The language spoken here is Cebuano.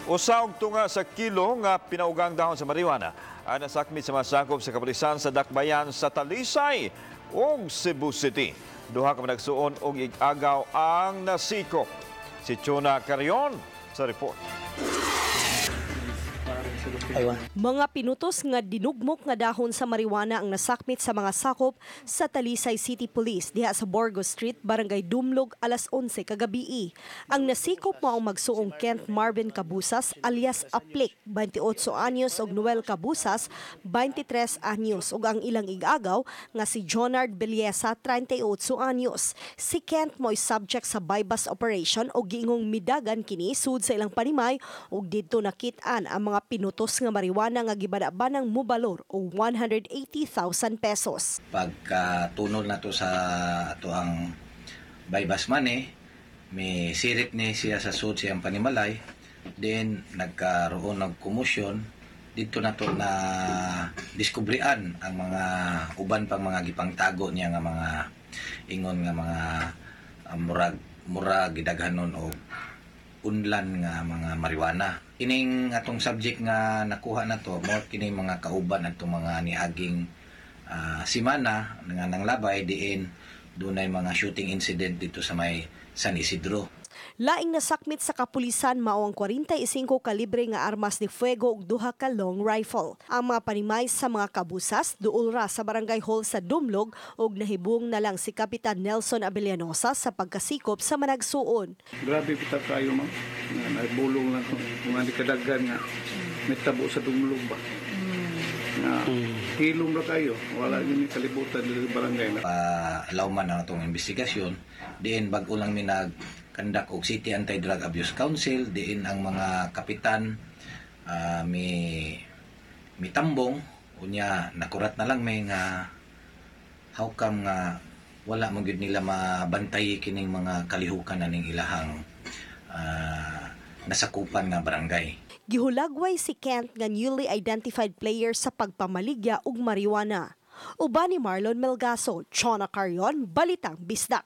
Usa og tunga sa kilo nga pinaugang dahon sa marijuana ang nasakmit sa mga sakop sa kapulisan sa Dakbayan sa Talisay ug Cebu City. Duha ka managsuon og ig-agaw ang nasikop. Si Chona Carion sa report. Mga pinutos nga dinugmok nga dahon sa marijuana ang nasakmit sa mga sakop sa Talisay City Police diha sa Borgo Street, Barangay Dumlog, alas 11 kagabii. Ang nasikop mao ang magsuong Kent Marvin Cabusas alias Aplik, 28 anyos, ug Noel Cabusas, 23 anyos, ug ang ilang igagaw nga si Jonard Belleza, 38 anyos. Si Kent mo'y subject sa buy-bust operation ug giingong midagan kini sud sa ilang panimay ug didto nakit-an ang mga pinutos nga marijuana nga gibana-banang mubalor og 180,000 pesos. Pagkatunol na to sa ato ang buy-bust money, may sirit ni siya sa sud siyang panimalay, then nagkaroon ng commotion dito na to na diskubrian ang mga uban pang mga gipangtago niya nga mga ingon nga mga murag murag gidaghanon og unlan nga mga marijuana. Kining atong subject nga nakuha na to, mo kini mga kauban atong mga niaging simana nga nanglabay diin dunay mga shooting incident dito sa may San Isidro. Laing nasakmit sa kapulisan mao ang 45 kalibre nga armas de fuego ug duha ka long rifle. Ang mga panimay sa mga Kabusas duol ra sa Barangay Hall sa Dumlog ug nahibong na lang si Kapitan Nelson Abellanosa sa pagkasikop sa managsuon. Grabe kita kayo, ma'am. Nga nagbulong lang kung mga di kadaghan nga may tabo sa Dumlog ba. Nga hilom ra kayo. Wala yun kalibutan dito sa barangay na. Pa-lawman ang atong investigasyon, diin bag-o lang mi nag-conduct og City Anti-Drug Abuse Council, diin ang mga kapitan mi mitambong, unya nakurat na lang may nga how come nga wala man gyud nila mabantay kining mga kalihukan aning ilahang nasakupan nga barangay. Gihulagway si Kent nga newly identified player sa pagpamaligya og marijuana. Uban ni Marlon Melgaso, Chona Carion, Balitang Bisdak.